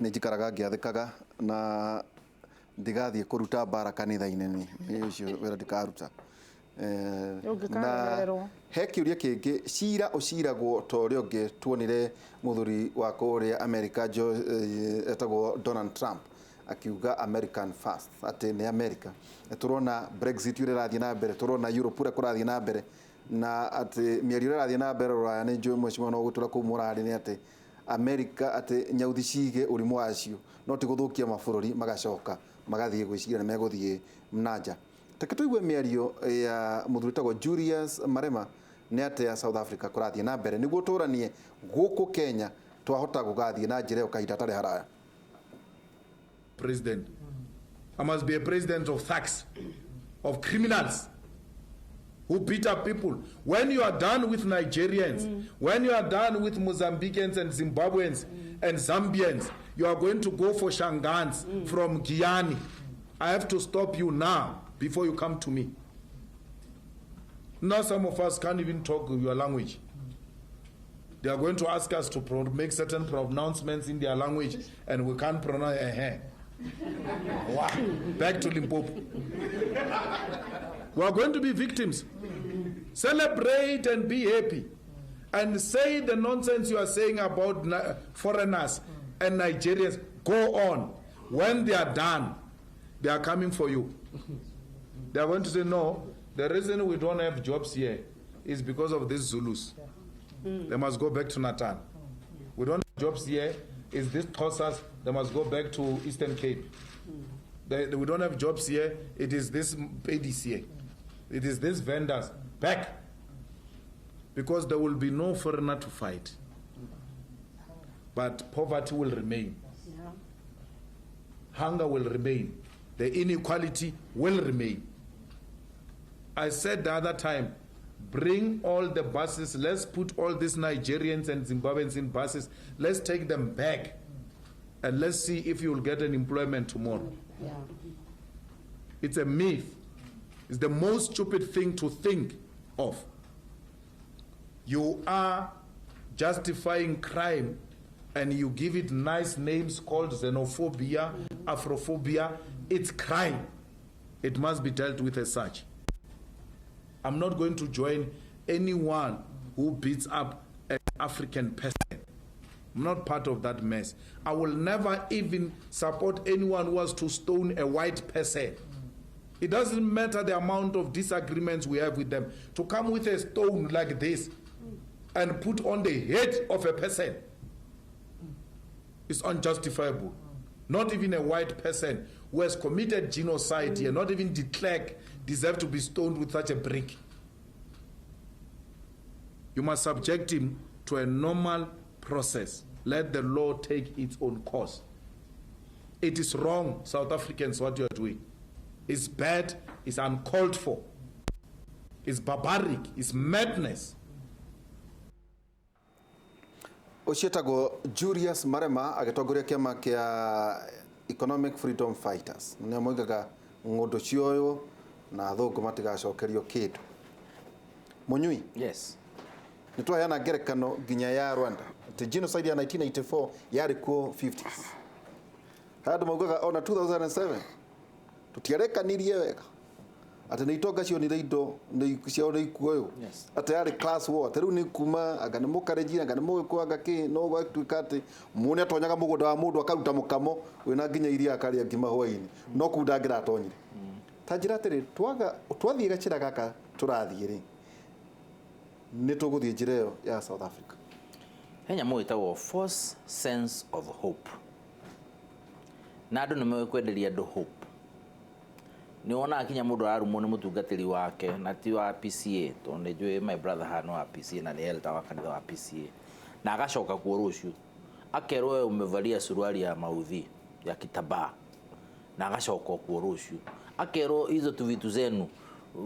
Nĩ njikaraga ngĩathĩkaga na ndigathiĩ kũruta mbara kanitha-inĩ, nĩ ũcio wĩra ndikaruta. Na Ũngĩkaremererwo. He kĩũria kĩngĩ, cira ũciragwo ta ũrĩa ũngĩ tuonire mũthuri wa kũrĩa America etagwo Donald Trump akiuga "American first", atĩ nĩ America. Tũrona Brexit ũrĩa ĩrathiĩ na mbere, tũrona Europe ũrĩa kũrathiĩ na mbere, na atĩ mĩario ĩrĩa ĩrathiĩ na mbere Rũraya, nĩ njũĩ mheshimiwa no gũtũra kũu mũrarĩ, nĩ atĩ America, atĩ nyauthi cige ũrimũ wacio no ti gũthũkia mabũrũri, magacoka magathiĩ gwĩciria nĩ megũthiĩ na nja. Reke tũigue mĩario ya mũthuri wĩtagwo Julius Malema, nĩ atĩa South Africa kũrathiĩ na mbere, nĩguo tũranie gũkũ Kenya twahota gũgathiĩ na njĩra ĩyo kahinda hatarĩ haraya. President. I must be a president of thugs, of criminals who beat up people. When you are done with Nigerians, when you are done with Mozambicans and Zimbabweans and Zambians, you are going to go for Shangans from Giyani. I have to stop you now before you come to me. Now some of us can't even talk your language. They are going to ask us to make certain pronouncements in their language, and we can't pronounce. Wow. Back to Limpopo. We are going to be victims. Celebrate and be happy. And say the nonsense you are saying about foreigners and Nigerians. Go on. When they are done, they are coming for you. They are going to say, "No, the reason we don't have jobs here is because of these Zulus. They must go back to Natal. We don't have jobs here. Is this Xhosas? They must go back to Eastern Cape. We don't have jobs here. It is this Pedis here. It is these vendors. Back." Because there will be no foreigner to fight. But poverty will remain. Hunger will remain. The inequality will remain. I said the other time, bring all the buses. Let's put all these Nigerians and Zimbabweans in buses. Let's take them back. And let's see if you will get an employment tomorrow. It's a myth. It's the most stupid thing to think of. You are justifying crime and you give it nice names called xenophobia, Afrophobia. It's crime. It must be dealt with as such. I'm not going to join anyone who beats up an African person. I'm not part of that mess. I will never even support anyone who wants to stone a white person. It doesn't matter the amount of disagreements we have with them. To come with a stone like this and put on the head of a person is unjustifiable. Not even a white person who has committed genocide here, not even de Klerk, deserve to be stoned with such a brick. You must subject him to a normal process. Let the law take its own course. It is wrong, South Africans, what you are doing. It's bad, it's uncalled for. It's barbaric, it's madness. Ũcio etagwo Julius Malema agĩtongoria kĩama kĩa Economic Freedom Fighters. Nĩo moigaga ng'ũndũ cioywo na athũngũ matigacokerio kĩndũ. Mũnyui. Yes. Nĩ twaheana ngerekano nginya ya Rwanda, atĩ genocide ya 1994 yarĩ kuo 50s. Andũ maugaga ona 2007 tũtiarekanirie wega, atĩ nĩ itonga cionire indo ciao nĩ ikuoywo, atĩ yarĩ class war, atĩ rĩu nĩ kuma anga nĩ mũkarenjini, anga nĩ mũgĩkũyũ, anga kĩ, no gwatuĩka atĩ mũndũ nĩ atonyaga mũgũnda wa mũndũ akaruta mũkamo wĩna nginya iria akarĩa ngima hwainĩ, no kũu ndangĩratonyire. Ta njĩra atĩrĩ, twaga twathiĩ gacĩra gaka tũrathiĩ rĩ, nĩ tũgũthiĩ njĩra ĩyo ya South Africa? He nyamũ ĩtagwo false sense of hope, na andũ nĩ moĩ kwenderia andũ hope. Nĩ wonaga kinya mũndũ ararumwo nĩ mũtungatĩri wake, na ti wa PCA, tondũ nĩ njũĩ my brother haha nĩ wa PCA na nĩ elder wa kanitha wa PCA, na agacoka kuo rũciũ akerwo, "We umevalia suruali ya maudhi ya kitambaa," na agacoka kuo rũciũ akerwo, "Hizo tu vitu zenu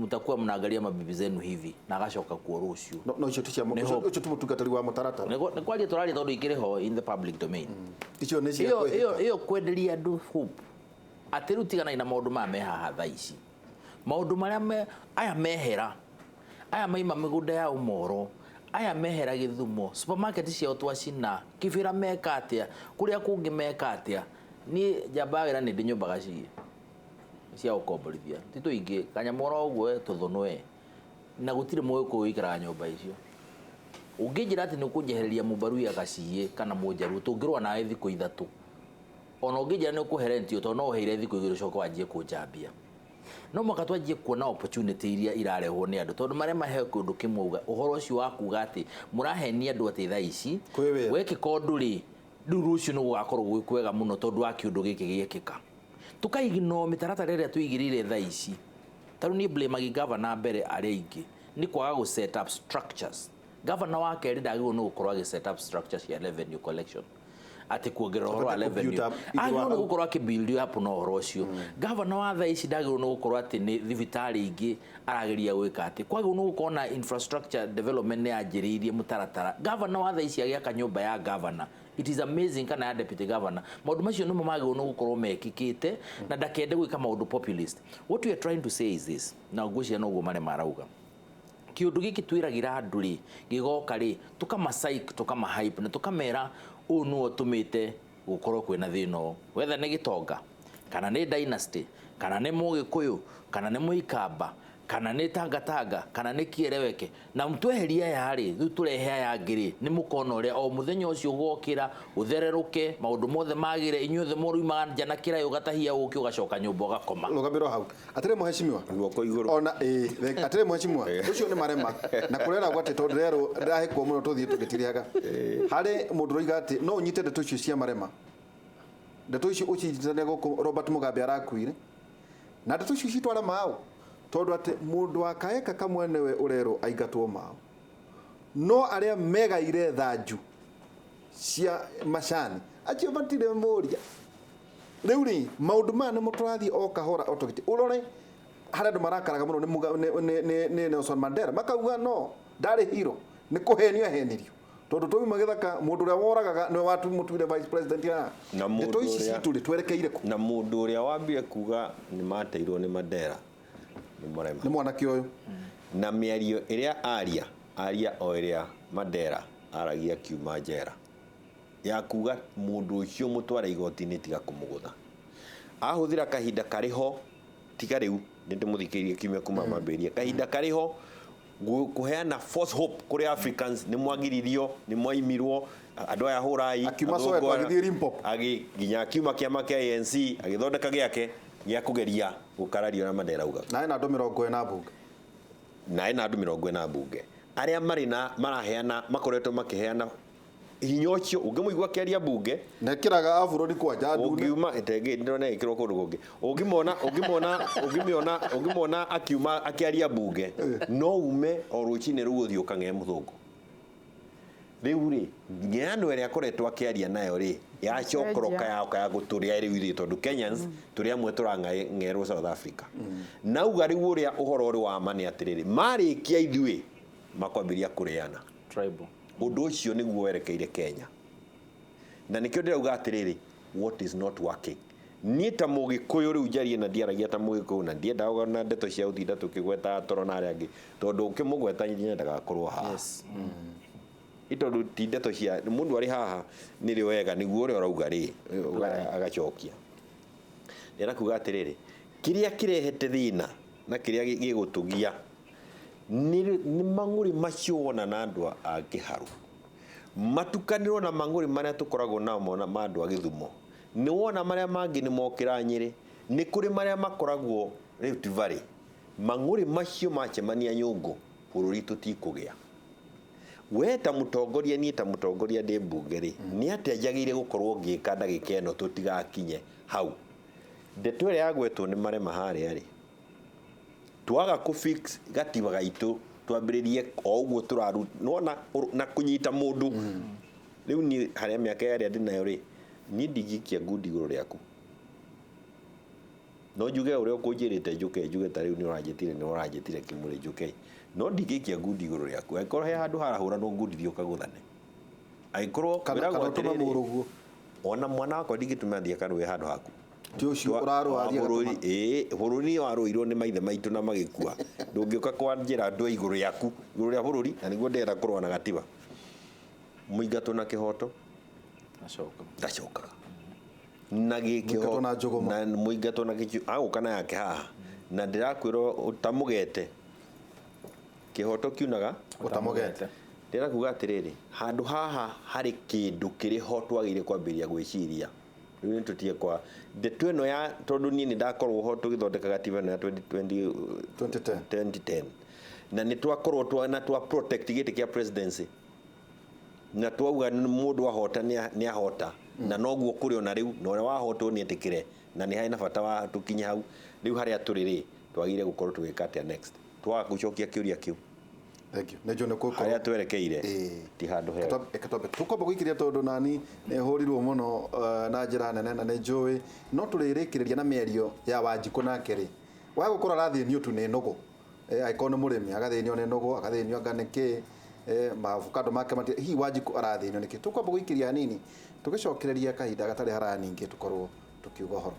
mtakuwa mnaangalia mabibi zenu hivi," na agacoka kuo rũciũ. No icio ti cia Nĩ hope. ũcio ti mũtungatĩri wa mũtaratara. Nĩ kwaria tũraria tondũ ikĩrĩ ho in the public domain. Icio nĩ cia Ĩyo kwĩhĩka. Ĩyo kwenderia andũ hope atĩ rĩu tiganai na maũndũ maya me haha thaa ici, maũndũ marĩa me aya mehera, aya maima mĩgũnda yao moro, Aya mehera Gĩthumo, supermarket ciao twacina, Kibera meka atĩa, kũrĩa kũngĩ meka atĩa. Niĩ njamba wĩra nĩ ndĩ nyũmba gaciĩ cia gũkomborithia, ti tũingĩ, kanyamũ oro ũguo tũthũnwe, na gũtirĩ mũgĩkũyũ ũikaraga nyũmba icio. Ũngĩnjĩra atĩ nĩ ũkũnjehereria mũmbaruya gaciĩ kana mũnjaruo, tũngĩrũa nawe thikũ 3. Ona ũngĩnjĩra nĩ ũkũhe rent ĩyo, tondũ no ũheire thikũ 2 ũcoke wanjie kũnjambia. No mũhaka twanjie kuona opportunity iria irarehwo nĩ andũ, tondũ marĩa mahe kĩũndũ kĩmwe uga ũhoro ũcio wa kuga atĩ mũrahenia andũ atĩ thaa ici Kwĩ wĩra. wekĩka ũndũ rĩ, rĩu rũciũ nĩ gũgakorwo gwĩ kwega mũno tondũ wa kĩũndũ gĩkĩ gĩekĩka. Tũkaignore mĩtaratara ĩrĩa tũigĩrĩire thaa ici. Ta rĩu niĩ blame gavana mbere arĩa aingĩ nĩ kwaga gũ set up structures. Gavana wa kerĩ ndagĩrĩirwo nĩ gũkorwo agĩ set up structures cia revenue collection, atĩ kuongerera ũhoro wa Abatiĩ revenue. kũ-build up Agĩrĩirwo nĩ gũkorwo akĩ build up na ũhoro ũcio. Gavana wa thaa ici ndagĩrĩirwo nĩ gũkorwo atĩ nĩ thibitarĩ ingĩ arageria gwĩka atĩ kwagĩrĩirwo nĩ gũkorwo na infrastructure development nĩ yanjĩrĩirie mũtaratara. Gavana wa thaa ici agĩaka nyũmba ya gavana, it is amazing, kana ya deputy governor. Maũndũ macio nĩmo magĩrĩirwo nĩ gũkorwo mekĩkĩte na ndakende gwĩka maũndũ populist. What we are trying to say is this, na ngwĩciria noguo marĩa marauga, kĩũndũ gĩkĩ twĩragĩra andũ rĩ, gĩgoka rĩ, tũkama psych, tũkama hype na tũkamera ũũ nĩwe ũtũmĩte gũkorwo kwĩna thĩna ũyũ, whether nĩ gĩtonga kana nĩ dynasty kana nĩ mũgĩkũyũ kana nĩ mũikamba kana nĩ tangatanga kana nĩ kĩereweke. Na tweheria aya rĩ, rĩu tũrehe aya angĩ rĩ, nĩ mũkona ũrĩa o mũthenya ũcio ũgokĩra ũthererũke, maũndũ mothe magĩre, inyuothe mũruimaga nja na kĩraĩ ũgatahia ũkĩ ũgacoka nyũmba ũgakoma. Rũgamĩrwo hau atĩrĩ mũhecimiwa, Guoko igũrũ. Ona ĩĩ, atĩrĩ mũhecimiwa, ũcio nĩ marema na kũreragwo atĩ tondũ rerwo ndĩrahĩkwo mũno tũthiĩ tũgĩtirihaga. Harĩ mũndũ ũroiga atĩ no ũnyite ndeto icio cia marema, ndeto icio ũcinyitithania gũkũ Robert Mugabe arakuire, na ndeto icio citwara mao, tondũ atĩ mũndũ wa kaeka kamwe nĩwe ũrerwo aingatwo mao, no arĩa megaire thanju cia macani acio matirĩ mũria. Rĩu rĩ, maũndũ maya nĩmo tũrathiĩ o kahora o tũgĩtĩ. Ũrore harĩa andũ marakaraga mũno nĩ Nelson Mandela, makauga no ndarĩ hero, nĩ kũhenio ahenirio, tondũ twauma gĩthaka mũndũ ũrĩa woragaga nĩwe watumũtuire vice president haha. Na Ndeto mũndũ ici ũrĩa- citũ rĩ, twerekeire kũ? Na mũndũ ũrĩa wambire kuga nĩ mateirwo nĩ Mandela nĩ Mũrema. Nĩ mwanake ũyũ. Na mĩario ĩrĩa aria, aria o ĩrĩa Mandela aragia akiuma njera, ya kuga mũndũ ũcio mũtware igoti-inĩ tiga kũmũgũtha. Ahũthĩra kahinda karĩ ho, tiga rĩu nĩ ndĩmũthikĩrĩrie kiumia kuma mambĩrĩria, kahinda karĩ ho kũheana false hope kũrĩ Africans, nĩ mwagiririo, nĩ mwaimirwo, andũ aya hũrai, Akiuma athũngũ Soweto, aya. agĩthiĩ Limpopo. Nginya akiuma kĩama kĩa ANC, agĩthondeka gĩake gĩa kũgeria gũkararia ũrĩa Mandela augaga. Na ena andũ 40 mbunge. Na ena andũ 40 mbunge. Arĩa marĩ na maraheana, makoretwo makĩheana hinya ũcio, ũngĩmũigua akĩaria mbunge, Nekĩraga aburoni kwanja ndune. Ũngiuma ĩtengĩ ndĩrona ĩkĩrwo kũndũ kũngĩ. Ũngĩmona, ũngĩmona, ũngĩmĩona, ũngĩmona akiuma akĩaria mbunge, no ume o rũcinĩ rũu ũthiĩ ũkang'ee mũthũngũ. Rĩu rĩ, ng'eano ĩrĩa akoretwo akĩaria nayo rĩ, yacokoroka yaoka ya gũtũrĩa rĩu ithuĩ, tondũ Kenyans tũrĩ amwe tũrang'erwo South Africa. Nauga rĩu ũrĩa ũhoro ũrĩ wa ma nĩ atĩrĩrĩ, marĩkia ithuĩ makwambĩrĩria kũrĩana. Tribal. Ũndũ ũcio nĩguo werekeire Kenya. Na nĩkĩo ndĩrauga atĩrĩrĩ, what is not working? Niĩ ta mũgĩkũyũ rĩu njarie na ndiaragia ta mũgĩkũyũ, na ndiendaga na ndeto cia gũtinda tũkĩgweta toro na arĩa angĩ, tondũ ũkĩmũgweta nyendaga akorwo haha. Nĩ tondũ ti ndeto cia mũndũ arĩ haha nĩrĩo wega, nĩguo ũrĩa ũrauga rĩ, agacokia. Ndĩrenda kuga atĩrĩrĩ, kĩrĩa kĩrehete thĩna na kĩrĩa gĩgũtũgia nĩ mang'ũrĩ macio wona na andũ a Kĩharũ. Matukanĩrwo na mang'ũrĩ marĩa tũkoragwo namo ma andũ a Gĩthumo. Nĩ wona marĩa mangĩ nĩ mokĩra Nyĩrĩ, nĩ kũrĩ marĩa makoragwo Rift Valley. Mang'ũrĩ macio macemania nyũngũ, bũrũri tũtikũgĩa. We ta mũtongoria, niĩ ta mũtongoria ndĩ mbunge rĩ, nĩ atĩa njagĩrĩire gũkorwo ngĩka ndagĩka ĩno tũtigakinye hau? Ndeto ĩrĩa yagwetwo nĩ marema harĩa rĩ, twaga kũ fix gatiba gaitũ, twambĩrĩrie o ũguo tũraru-, nĩwona na kũnyita mũndũ. Rĩu niĩ harĩa mĩaka ĩrĩa ndĩ nayo rĩ, niĩ ndingĩikia ngundi igũrũ rĩaku. No njuge ũrĩa ũkũnjĩrĩte njũke, njuge ta rĩu nĩ ũranjĩtire, nĩ ũranjĩtire kĩmũrĩ njũke. No ndingĩikia ngundi igũrũ rĩaku. Angĩkorwo he handũ harahũranwo ngundi thiĩ ũkagũthane. Angĩkorwo Kana wĩragwo ũtũme atĩrĩrĩ, mũrũguo. Ona mwana wakwa ndingĩtũma athiĩ akarũe handũ haku. Ti ũcio ũrarũa Wa athiĩ bũrũri agatũma. ĩĩ, bũrũri warũirwo nĩ maithe maitũ na magĩkua. Ndũngĩũka kwanjĩra ndwe igũrũ rĩaku, igũrũ rĩa bũrũri, na nĩguo ndĩrenda kũrũa na gatiba. Mũingatwo na kĩhoto Acoka. ndacokaga na gĩkĩho Mũingatwo na njũgũma. Na mũingatwo na gĩkĩo agũka na yake haha, na ndĩrakwĩra ũtamũgete, kĩhoto kiunaga. Ũtamũgete. Ndĩrenda kuga atĩrĩrĩ, handũ haha harĩ kĩndũ kĩrĩ ho twagĩrĩire kwambĩrĩria gwĩciria rĩu. Nĩ tũtige kwa ndeto ĩno ya, tondũ niĩ nĩ ndakorwo ho tũgĩthondeka gatiba ĩno ya 2020. 2010. 2010, na nĩ twakorwo na twa protect gĩtĩ kĩa presidency, na twauga nĩ mũndũ ahota nĩ ahota, na noguo kũrĩ ona rĩu, na ũrĩa wahotwo nĩ etĩkĩre, na nĩ harĩ na bata wa tũkinye hau. Rĩu harĩa tũrĩ rĩ, twagĩrĩire gũkorwo tũgĩka atĩa next? Twaga gũcokia kĩũria kĩu, Thank you. Nĩ njũĩ nĩ harĩa twerekeire Ĩĩ. ti handũ hega. Reke twambe gũikĩria, tondũ nani nĩ hũrirwo mũno na njĩra nene, na nĩ njũĩ no tũrĩrĩkĩrĩria na mĩario ya Wanjikũ. Nake rĩ, wagũkorwo arathĩnio tu nĩ nũgũ, angĩkorwo nĩ mũrĩmi agathĩnio nĩ nũgũ, agathĩnio anga nĩ kĩ, maavocado make mati. Hihi Wanjikũ arathĩnio nĩkĩ? Tũkwamba gũikĩria hanini, tũgĩcokereria kahinda gatarĩ haraya, ningĩ tũkorwo tũkiuga ũhoro.